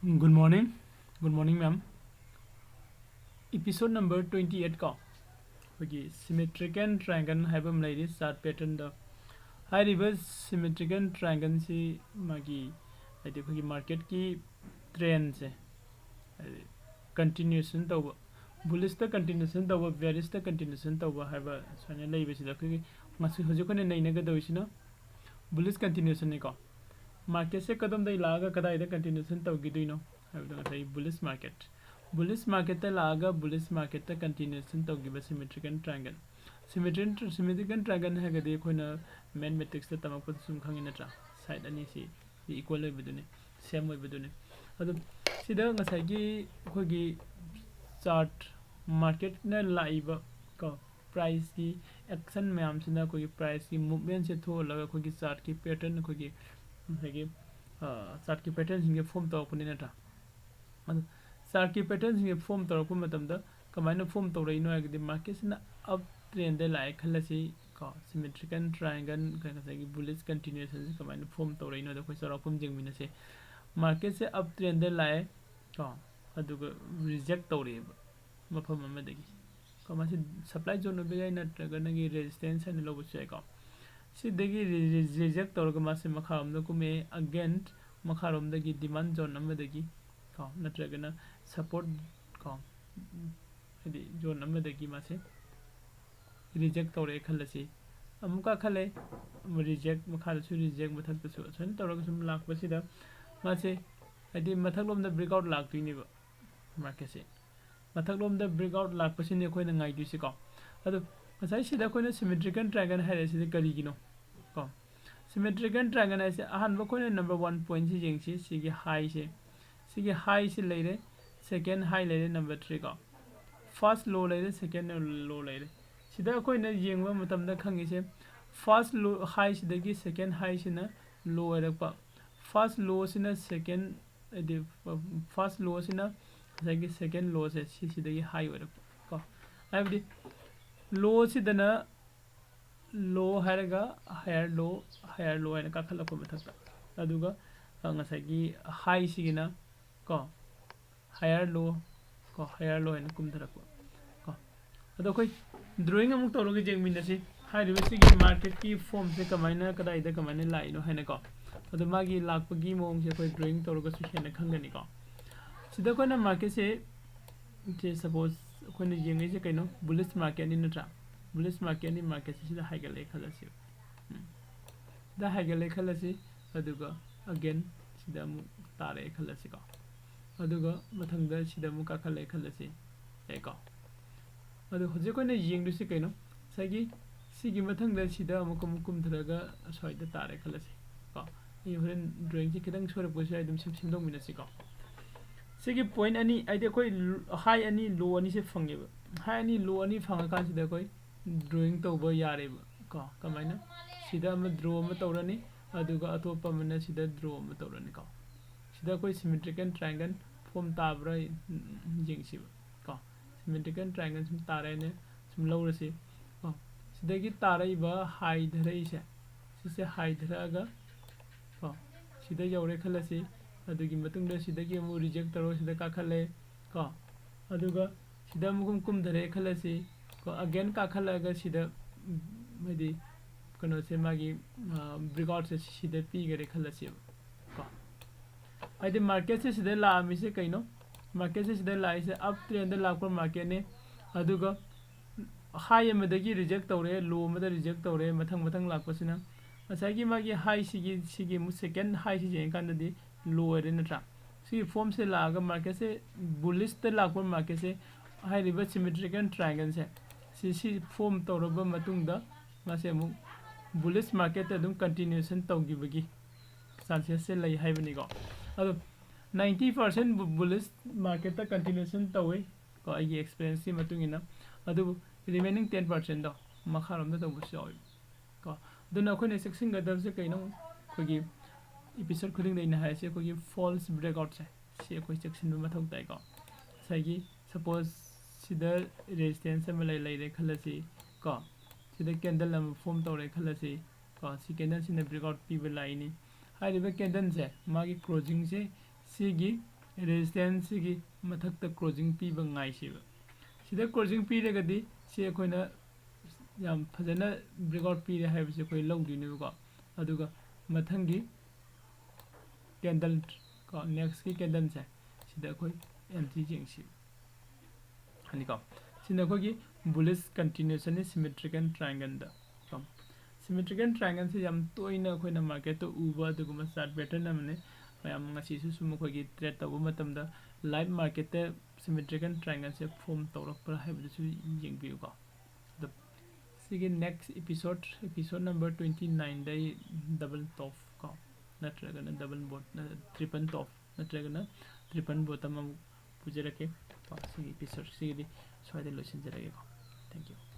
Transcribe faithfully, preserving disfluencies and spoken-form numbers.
Good morning. Good morning, ma'am. Episode number twenty eight ꯀꯣ, ꯑꯩꯈꯣꯏꯒꯤ symmetrical triangle ꯍꯥꯏꯕ ꯑꯃ ꯂꯩꯔꯤ ꯆꯥꯔꯠ ꯄꯦꯇꯔꯟꯗ꯫ ꯍꯥꯏꯔꯤꯕ symmetrical triangleꯁꯤ ꯃꯥꯒꯤ, ꯍꯥꯏꯗꯤ ꯑꯩꯈꯣꯏꯒꯤ ꯃꯥꯔꯀꯦꯠꯀꯤ ꯇ꯭ꯔꯦꯟꯁꯦ, ꯍꯥꯏꯗꯤ ꯀꯟꯇꯤꯅ꯭ꯌꯨꯁꯟ ꯇꯧꯕ, ꯕꯨꯂꯤꯁꯇ ꯀꯟꯇꯤꯅ꯭ꯌꯨꯁꯟ ꯇꯧꯕ, ꯕꯤꯌꯥꯔꯤꯁꯇ ꯀꯟꯇꯤꯅ꯭ꯌꯨꯁꯟ ꯇꯧꯕ ꯍꯥꯏꯕ ꯁꯨꯃꯥꯏꯅ ꯂꯩꯕꯁꯤꯗ ꯑꯩꯈꯣꯏꯒꯤ ꯉꯁꯤ ꯍꯧꯖꯤꯛ ꯑꯩꯈꯣꯏꯅ ꯅꯩꯅꯒꯗꯧꯔꯤꯁꯤꯅ ꯕꯨꯂꯤꯁ ꯀꯟꯇꯤꯅ꯭ꯌꯨꯁꯟꯅꯤꯀꯣ꯫ ꯃꯥꯔꯀꯦꯠꯁꯦ ꯀꯗꯣꯝꯗꯒꯤ ꯂꯥꯛꯑꯒ ꯀꯗꯥꯏꯗ ꯀꯟꯇꯤꯅ꯭ꯌꯨꯁꯟ ꯇꯧꯈꯤꯗꯣꯏꯅꯣ ꯍꯥꯏꯕꯗꯣ ꯉꯁꯥꯏ ꯕꯨꯂꯤꯁ ꯃꯥꯔꯀꯦꯠ, ꯕꯨꯂꯤꯁ ꯃꯥꯔꯀꯦꯠꯇ ꯂꯥꯛꯑꯒ ꯕꯨꯂꯤꯁ ꯃꯥꯔꯀꯦꯠꯇ ꯀꯟꯇꯤꯅ꯭ꯌꯨꯁꯟ ꯇꯧꯈꯤꯕ symmetrical triangle꯫ Symmetrical, symmetrical triangle ꯍꯥꯏꯔꯒꯗꯤ ꯑꯩꯈꯣꯏꯅ ꯃꯦꯊꯃꯦꯇꯤꯛꯁꯇ ꯇꯝꯃꯛꯄꯗꯁꯨ ꯑꯗꯨꯝ ꯈꯪꯉꯤ ꯅꯠꯇ꯭ꯔꯥ? ꯁꯥꯏꯠ ꯑꯅꯤꯁꯤ ꯏꯀ꯭ꯋꯦꯜ ꯑꯣꯏꯕꯗꯨꯅꯤ, ꯁꯦꯝ ꯑꯣꯏꯕꯗꯨꯅꯤ꯫ ꯑꯗꯨ ꯁꯤꯗ ꯉꯁꯥꯏꯒꯤ ꯑꯩꯈꯣꯏꯒꯤ ꯆꯥꯔꯠ, ꯃꯥꯔꯀꯦꯠꯅ ꯂꯥꯛꯏꯕ ꯀꯣ, ꯄ꯭ꯔꯥꯏꯁꯀꯤ ꯑꯦꯛꯁꯟ ꯃꯌꯥꯝꯁꯤꯅ ꯑꯩꯈꯣꯏꯒꯤ ꯄ꯭ꯔꯥꯏꯁꯀꯤ ꯃꯨꯞꯃꯦꯟꯁꯦ ꯊꯣꯛꯍꯜꯂꯒ ꯑꯩꯈꯣꯏꯒꯤ ꯆꯥꯔꯠꯀꯤ ꯄꯦꯇꯔꯟ, ꯑꯩꯈꯣꯏꯒꯤ ꯉꯁꯥꯏꯒꯤ ꯆꯥꯔꯠꯀꯤ ꯄꯦꯇꯔꯟꯁꯤꯡꯁꯦ ꯐꯣꯝ ꯇꯧꯔꯛꯄꯅꯤ ꯅꯠꯇ꯭ꯔꯥ? ꯑꯗꯣ ꯆꯥꯔꯠꯀꯤ ꯄꯦꯇꯔꯟꯁꯤꯡꯁꯦ ꯐꯣꯝ ꯇꯧꯔꯛꯄ ꯃꯇꯝꯗ ꯀꯃꯥꯏꯅ ꯐꯣꯝ ꯇꯧꯔꯛꯏꯅꯣ ꯍꯥꯏꯔꯒꯗꯤ ꯃꯥꯔꯀꯦꯠꯁꯤꯅ ꯑꯞ ꯇ꯭ꯔꯦꯟꯗ ꯂꯥꯛꯑꯦ ꯈꯜꯂꯁꯤ ꯀꯣ, symmetrical triangle, ꯉꯁꯥꯏꯒꯤ ꯕꯨꯂꯤꯁ ꯀꯟꯇꯤꯅ꯭ꯌꯨꯁꯟꯁꯦ ꯀꯃꯥꯏꯅ ꯐꯣꯝ ꯇꯧꯔꯛꯏꯅꯣꯗꯣ ꯑꯩꯈꯣꯏ ꯆꯥꯎꯔꯥꯛꯄ ꯑꯃ ꯌꯦꯡꯃꯤꯟꯅꯁꯦ꯫ ꯃꯥꯔꯀꯦꯠꯁꯦ ꯑꯞ ꯇ꯭ꯔꯦꯟꯗ ꯂꯥꯛꯑꯦ ꯀꯣ, ꯑꯗꯨꯒ ꯔꯤꯖꯦꯛ ꯇꯧꯔꯛꯑꯦꯕ ꯃꯐꯝ ꯑꯃꯗꯒꯤ ꯀꯣ, ꯃꯁꯤ ꯁꯄ꯭ꯂꯥꯏ ꯖꯣꯟ ꯑꯣꯏꯕ ꯌꯥꯏ, ꯅꯠꯇ꯭ꯔꯒ ꯅꯪꯒꯤ ꯔꯦꯖꯤꯁꯇꯦꯟꯁ ꯍꯥꯏꯅ ꯂꯧꯕꯁꯨ ꯌꯥꯏꯀꯣ꯫ ꯁꯤꯗꯒꯤ ꯔꯤꯖꯦꯛ ꯇꯧꯔꯒ ꯃꯥꯁꯦ ꯃꯈꯥꯔꯣꯝꯗ ꯀꯨꯝꯃꯛꯑꯦ, ꯑꯒꯦꯟ ꯃꯈꯥꯔꯣꯝꯗꯒꯤ ꯗꯤꯃꯥꯟ ꯖꯣꯟ ꯑꯃꯗꯒꯤ ꯀꯣ, ꯅꯠꯇ꯭ꯔꯒꯅ ꯁꯄꯣꯔꯠ ꯀꯣ, ꯍꯥꯏꯗꯤ ꯖꯣꯟ ꯑꯃꯗꯒꯤ ꯃꯥꯁꯦ ꯔꯤꯖꯦꯛ ꯇꯧꯔꯛꯑꯦ ꯈꯜꯂꯁꯤ꯫ ꯑꯃꯨꯛ ꯀꯥꯈꯠꯂꯦ, ꯔꯤꯖꯦꯛ, ꯃꯈꯥꯗꯁꯨ ꯔꯤꯖꯦꯛ, ꯃꯊꯛꯇꯁꯨ ꯑꯁꯨꯃꯥꯏꯅ ꯇꯧꯔꯒ ꯁꯨꯝ ꯂꯥꯛꯄꯁꯤꯗ ꯃꯥꯁꯦ ꯍꯥꯏꯗꯤ ꯃꯊꯛꯂꯣꯝꯗ ꯕ꯭ꯔꯦꯛꯑꯥꯎꯠ ꯂꯥꯛꯇꯣꯏꯅꯦꯕ ꯃꯥꯔꯀꯦꯠꯁꯦ꯫ ꯃꯊꯛꯂꯣꯝꯗ ꯕ꯭ꯔꯦꯛꯑꯥꯎꯠ ꯂꯥꯛꯄꯁꯤꯅꯤ ꯑꯩꯈꯣꯏꯅ ꯉꯥꯏꯗꯣꯏꯁꯤꯀꯣ꯫ ꯑꯗꯣ ꯉꯁꯥꯏ ꯁꯤꯗ ꯑꯩꯈꯣꯏꯅ symmetrical triangle ꯍꯥꯏꯔꯛꯏꯁꯤꯗꯤ ꯀꯔꯤꯒꯤꯅꯣ ꯀꯣ? Symmetrical triangle ꯍꯥꯏꯁꯦ ꯑꯍꯥꯟꯕ ꯑꯩꯈꯣꯏꯅ ꯅꯝꯕꯔ ꯋꯥꯟ ꯄꯣꯏꯟꯁꯦ ꯌꯦꯡꯁꯤ, ꯁꯤꯒꯤ ꯍꯥꯏꯁꯦ, ꯁꯤꯒꯤ ꯍꯥꯏꯁꯦ ꯂꯩꯔꯦ, ꯁꯦꯀꯦꯟ ꯍꯥꯏ ꯂꯩꯔꯦ, ꯅꯝꯕꯔ ꯊ꯭ꯔꯤ ꯀꯣ꯫ ꯐꯥꯔꯁ ꯂꯣ ꯂꯩꯔꯦ, ꯁꯦꯀꯦꯟ ꯂꯣ ꯂꯩꯔꯦ꯫ ꯁꯤꯗ ꯑꯩꯈꯣꯏꯅ ꯌꯦꯡꯕ ꯃꯇꯝꯗ ꯈꯪꯉꯤꯁꯦ ꯐꯥꯔꯁ ꯂꯣ, ꯍꯥꯏꯁꯤꯗꯒꯤ ꯁꯦꯀꯦꯟ ꯍꯥꯏꯁꯤꯅ ꯂꯣ ꯑꯣꯏꯔꯛꯄ, ꯐꯥꯔꯁ ꯂꯣꯁꯤꯅ ꯁꯦꯀꯦꯟ, ꯍꯥꯏꯗꯤ ꯐꯥꯔꯁ ꯂꯣꯁꯤꯅ ꯉꯁꯥꯏꯒꯤ ꯁꯦꯀꯦꯟ ꯂꯣꯁꯦ ꯁꯤꯁꯤꯗꯒꯤ ꯍꯥꯏ ꯑꯣꯏꯔꯛꯄ ꯀꯣ꯫ ꯍꯥꯏꯕꯗꯤ ꯂꯣꯁꯤꯗꯅ ꯂꯣ ꯍꯥꯏꯔꯒ ꯍꯥꯌꯔ ꯂꯣ, ꯍꯥꯌꯔ ꯂꯣ ꯍꯥꯏꯅ ꯀꯥꯈꯠꯂꯛꯄ ꯃꯊꯛꯇ, ꯑꯗꯨꯒ ꯑ, ꯉꯁꯥꯏꯒꯤ ꯍꯥꯏꯁꯤꯒꯤꯅ ꯀꯣ, higher low, ꯀꯣ, higher low ꯍꯥꯏꯅ ꯀꯨꯝꯊꯔꯛꯄ꯫ ꯀꯣ, ꯑꯗꯣ ꯑꯩꯈꯣꯏ drawing ꯑꯃꯨꯛ ꯇꯧꯔꯒ ꯌꯦꯡꯃꯤꯟꯅꯁꯤ꯫ ꯍꯥꯏꯔꯤꯕꯁꯤꯒꯤ marketꯀꯤ formꯁꯦ ꯀꯃꯥꯏꯅ, ꯀꯗꯥꯏꯗ ꯀꯃꯥꯏꯅ ꯂꯥꯛꯏꯅꯣ ꯍꯥꯏꯅꯀꯣ꯫ ꯑꯗꯣ ꯃꯥꯒꯤ ꯂꯥꯛꯄꯒꯤ ꯃꯑꯣꯡꯁꯦ ꯑꯩꯈꯣꯏ drawing ꯇꯧꯔꯒꯁꯨ ꯍꯦꯟꯅ ꯈꯪꯒꯅꯤꯀꯣ꯫ ꯁꯤꯗ ꯑꯩꯈꯣꯏꯅ marketꯁꯦ, ꯁꯦ suppose ꯑꯩꯈꯣꯏꯅ ꯌꯦꯡꯉꯤꯁꯦ ꯀꯩꯅꯣ? Bullish marketꯅꯤ ꯅꯠꯇ꯭ꯔꯥ? Bullish marketꯅꯤ, marketꯁꯦ ꯁꯤꯗ ꯍꯥꯏꯒꯠꯂꯛꯑꯦ ꯈꯜꯂꯁꯤ꯫ ꯎꯝ꯫ ꯁꯤꯗ ꯍꯥꯏꯒꯠꯂꯦ ꯈꯜꯂꯁꯤ, ꯑꯗꯨꯒ again ꯁꯤꯗ ꯑꯃꯨꯛ ꯇꯥꯔꯛꯑꯦ ꯈꯜꯂꯁꯤꯀꯣ꯫ ꯑꯗꯨꯒ ꯃꯊꯪꯗ ꯁꯤꯗ ꯑꯃꯨꯛ ꯀꯥꯈꯠꯂꯛꯑꯦ ꯈꯜꯂꯁꯤ꯫ ꯌꯥꯏꯀꯣ? ꯑꯗꯣ ꯍꯧꯖꯤꯛ ꯑꯩꯈꯣꯏꯅ ꯌꯦꯡꯗꯣꯏꯁꯤ ꯀꯩꯅꯣ? ꯉꯁꯥꯏꯒꯤ ꯁꯤꯒꯤ ꯃꯊꯪꯗ ꯁꯤꯗ ꯑꯃꯨꯛ, ꯑꯃꯨꯛ ꯀꯨꯝꯊꯔꯒ ꯑꯁ꯭ꯋꯥꯏꯗ ꯇꯥꯔꯦ ꯈꯜꯂꯁꯤ ꯀꯣ꯫ ꯑꯩ ꯍꯣꯔꯦꯟ drawingꯁꯦ ꯈꯤꯇꯪ ꯁꯣꯏꯔꯛꯄꯁꯨ ꯌꯥꯏ, ꯑꯗꯨꯝ ꯁꯦꯝ-, ꯁꯦꯝꯗꯣꯛꯃꯤꯟꯅꯁꯤꯀꯣ꯫ ꯁꯤꯒꯤ point ꯑꯅꯤ, ꯍꯥꯏꯗꯤ ꯑꯩꯈꯣꯏ high ꯑꯅꯤ, low ꯑꯅꯤꯁꯦ ꯐꯪꯉꯦꯕ꯫ High ꯑꯅꯤ, low ꯑꯅꯤ ꯐꯪꯉꯀꯥꯟꯁꯤꯗ ꯑꯩꯈꯣꯏ drawing ꯇꯧꯕ ꯌꯥꯔꯦꯕ ꯀꯣ꯫ ꯀꯃꯥꯏꯅ? ꯁꯤꯗ ꯑꯃ draw ꯑꯃ ꯇꯧꯔꯅꯤ, ꯑꯗꯨꯒ ꯑꯇꯣꯞꯄ ꯑꯃꯅ ꯁꯤꯗ draw ꯑꯃ ꯇꯧꯔꯅꯤ ꯀꯣ꯫ ꯁꯤꯗ ꯑꯩꯈꯣꯏ symmetrical triangle form ꯇꯥꯕ꯭ꯔꯥ, ꯎꯝ, ꯌꯦꯡꯁꯤꯕ ꯀꯣ꯫ Symmetrical triangle ꯁꯨꯝ ꯇꯥꯔꯦꯅꯦ, ꯁꯨꯝ ꯂꯧꯔꯁꯤ ꯀꯣ꯫ ꯁꯤꯗꯒꯤ ꯇꯥꯔꯛꯏꯕ ꯍꯥꯏꯊꯔꯛꯏꯁꯦ, ꯁꯤꯁꯦ ꯍꯥꯏꯊꯔꯛꯑꯒ ꯀꯣ, ꯁꯤꯗ ꯌꯧꯔꯦ ꯈꯜꯂꯁꯤ꯫ ꯑꯗꯨꯒꯤ ꯃꯇꯨꯡꯗ ꯁꯤꯗꯒꯤ ꯑꯃꯨꯛ reject ꯇꯧꯔꯒ ꯁꯤꯗ ꯀꯥꯈꯠꯂꯦ ꯀꯣ꯫ ꯑꯗꯨꯒ ꯁꯤꯗ ꯑꯃꯨꯛ ꯀꯨꯝꯊꯔꯛꯑꯦ ꯈꯜꯂꯁꯤ ꯀꯣ꯫ Again ꯀꯥꯈꯠꯂꯛꯑꯒ ꯁꯤꯗ, ꯎꯝ, ꯍꯥꯏꯗꯤ ꯀꯩꯅꯣꯁꯦ, ꯃꯥꯒꯤ, ꯑ, breakoutꯁꯦ ꯁꯤꯗ ꯄꯤꯈꯔꯦ ꯈꯜꯂꯁꯦꯕ ꯀꯣ꯫ ꯍꯥꯏꯗꯤ marketꯁꯦ ꯁꯤꯗ ꯂꯥꯛꯑꯝꯃꯤꯁꯦ ꯀꯩꯅꯣ? Marketꯁꯦ ꯁꯤꯗ ꯂꯥꯛꯏꯁꯦ up trendꯗ ꯂꯥꯛꯄ marketꯅꯤ꯫ ꯑꯗꯨꯒ high ꯑꯃꯗꯒꯤ reject ꯇꯧꯔꯦ, low ꯑꯃꯗ reject ꯇꯧꯔꯦ, ꯃꯊꯪ ꯃꯊꯪ ꯂꯥꯛꯄꯁꯤꯅ꯫ ꯉꯁꯥꯏꯒꯤ ꯃꯥꯒꯤ highꯁꯤꯒꯤ, ꯁꯤꯒꯤ ꯑꯃꯨꯛ second highꯁꯤ ꯌꯦꯡꯉꯀꯥꯟꯗꯗꯤ low ꯑꯣꯏꯔꯦ ꯅꯠꯇ꯭ꯔꯥ? ꯁꯤꯒꯤ formꯁꯦ ꯂꯥꯛꯑꯒ marketꯁꯦ bullishꯇ ꯂꯥꯛꯄ marketꯁꯦ, ꯍꯥꯏꯔꯤꯕ symmetrical triangleꯁꯦ, ꯁꯤ, ꯁꯤ form ꯇꯧꯔꯕ ꯃꯇꯨꯡꯗ ꯃꯥꯁꯦ ꯑꯃꯨꯛ bullish marketꯇ ꯑꯗꯨꯝ continuation ꯇꯧꯈꯤꯕꯒꯤ chancesꯁꯦ ꯂꯩ ꯍꯥꯏꯕꯅꯤꯀꯣ꯫ ꯑꯗꯣ ninety percent bu-, bullish marketꯇ continuation ꯇꯧꯋꯤ ꯀꯣ, ꯑꯩꯒꯤ experienceꯀꯤ ꯃꯇꯨꯡ ꯏꯟꯅ꯫ ꯑꯗꯨꯕꯨ remaining ten percentꯗꯣ ꯃꯈꯥꯔꯣꯝꯗ ꯇꯧꯕꯁꯨ ꯌꯥꯎꯋꯤ ꯀꯣ꯫ ꯑꯗꯨꯅ ꯑꯩꯈꯣꯏꯅ ꯆꯦꯛꯁꯤꯟꯒꯗꯕꯁꯦ ꯀꯩꯅꯣ? ꯑꯩꯈꯣꯏꯒꯤ episode ꯈꯨꯗꯤꯡꯗ ꯑꯩꯅ ꯍꯥꯏꯔꯤꯁꯦ, ꯑꯩꯈꯣꯏꯒꯤ false breakoutꯁꯦ, ꯁꯤ ꯑꯩꯈꯣꯏ ꯆꯦꯛꯁꯤꯟꯕ ꯃꯊꯧ ꯇꯥꯏꯀꯣ꯫ ꯉꯁꯥꯏꯒꯤ suppose ꯁꯤꯗ resistance ꯑꯃ ꯂꯩ, ꯂꯩꯔꯦ ꯈꯜꯂꯁꯤ ꯀꯣ, ꯁꯤꯗ candle ꯑꯃ form ꯇꯧꯔꯦ ꯈꯜꯂꯁꯤ ꯀꯣ, ꯁꯤ candleꯁꯤꯅ breakout ꯄꯤꯕ line ꯅꯤ꯫ ꯍꯥꯏꯔꯤꯕ candleꯁꯦ, ꯃꯥꯒꯤ closingꯁꯦ ꯁꯤꯒꯤ ꯔꯦꯖꯤꯁꯇꯦꯟꯁꯁꯤꯒꯤ ꯃꯊꯛꯇ ꯀ꯭ꯂꯣꯖꯤꯡ ꯄꯤꯕ ꯉꯥꯏꯁꯦꯕ꯫ ꯁꯤꯗ ꯀ꯭ꯂꯣꯖꯤꯡ ꯄꯤꯔꯒꯗꯤ ꯁꯤ ꯑꯩꯈꯣꯏꯅ ꯌꯥꯝ ꯐꯖꯅ ꯕ꯭ꯔꯦꯛꯑꯥꯎꯠ ꯄꯤꯔꯦ ꯍꯥꯏꯕꯁꯦ ꯑꯩꯈꯣꯏ ꯂꯧꯗꯣꯏꯅꯦꯕꯀꯣ꯫ ꯑꯗꯨꯒ ꯃꯊꯪꯒꯤ ꯀꯦꯟꯗꯜ ꯀꯣ, ꯅꯦꯛꯁꯀꯤ ꯀꯦꯟꯗꯜꯁꯦ ꯁꯤꯗ ꯑꯩꯈꯣꯏ ꯑꯦꯟꯇ꯭ꯔꯤ ꯌꯦꯡꯁꯤ꯫ ꯑꯅꯤꯀꯣ, ꯁꯤꯅ ꯑꯩꯈꯣꯏꯒꯤ ꯕꯨꯂꯤꯁ ꯀꯟꯇꯤꯅ꯭ꯌꯨꯁꯟꯅꯤ ꯁꯤꯃꯦꯇ꯭ꯔꯤꯀꯦꯜ ꯇ꯭ꯔꯥꯏꯡꯒꯜꯗ ꯀꯣ꯫ ꯁꯤꯃꯦꯇ꯭ꯔꯤꯀꯦꯜ ꯇ꯭ꯔꯥꯏꯡꯒꯜꯁꯦ ꯌꯥꯝ ꯇꯣꯏꯅ ꯑꯩꯈꯣꯏꯅ ꯃꯥꯔꯀꯦꯠꯇ ꯎꯕ ꯑꯗꯨꯒꯨꯝꯕ ꯆꯥꯔꯠ ꯄꯦꯇꯔꯟ ꯑꯃꯅꯤ꯫ ꯃꯌꯥꯝ ꯉꯁꯤꯁꯨ ꯁꯨꯝ ꯑꯩꯈꯣꯏꯒꯤ ꯇ꯭ꯔꯦꯠ ꯇꯧꯕ ꯃꯇꯝꯗ ꯂꯥꯏꯚ ꯃꯥꯔꯀꯦꯠꯇ ꯁꯤꯃꯦꯇ꯭ꯔꯤꯀꯦꯜ ꯇ꯭ꯔꯥꯏꯡꯒꯜꯁꯦ ꯐꯣꯝ ꯇꯧꯔꯛꯄ꯭ꯔꯥ ꯍꯥꯏꯕꯗꯨꯁꯨ ꯌꯦꯡꯕꯤꯌꯨꯀꯣ꯫ ꯑꯗꯣ ꯁꯤꯒꯤ next episode, episode number twenty ꯅꯥꯏꯟꯗ ꯑꯩ ꯗꯕꯜ ꯇꯣꯞ ꯀꯣ, ꯅꯠꯇ꯭ꯔꯒꯅ ꯗꯕꯜ ꯕꯣꯠ, ꯇ꯭ꯔꯤꯄꯜ ꯇꯣꯞ ꯅꯠꯇ꯭ꯔꯒꯅ ꯇ꯭ꯔꯤꯄꯜ ꯕꯣꯇꯝ ꯑꯃꯨꯛ ꯄꯨꯖꯔꯛꯀꯦ ꯀꯣ꯫ ꯁꯤꯒꯤ ꯏꯄꯤꯁꯣꯗ ꯁꯤꯒꯤꯗꯤ ꯁ꯭ꯋꯥꯏꯗ ꯂꯣꯏꯁꯤꯟꯖꯔꯒꯦꯀꯣ꯫ Thank you꯫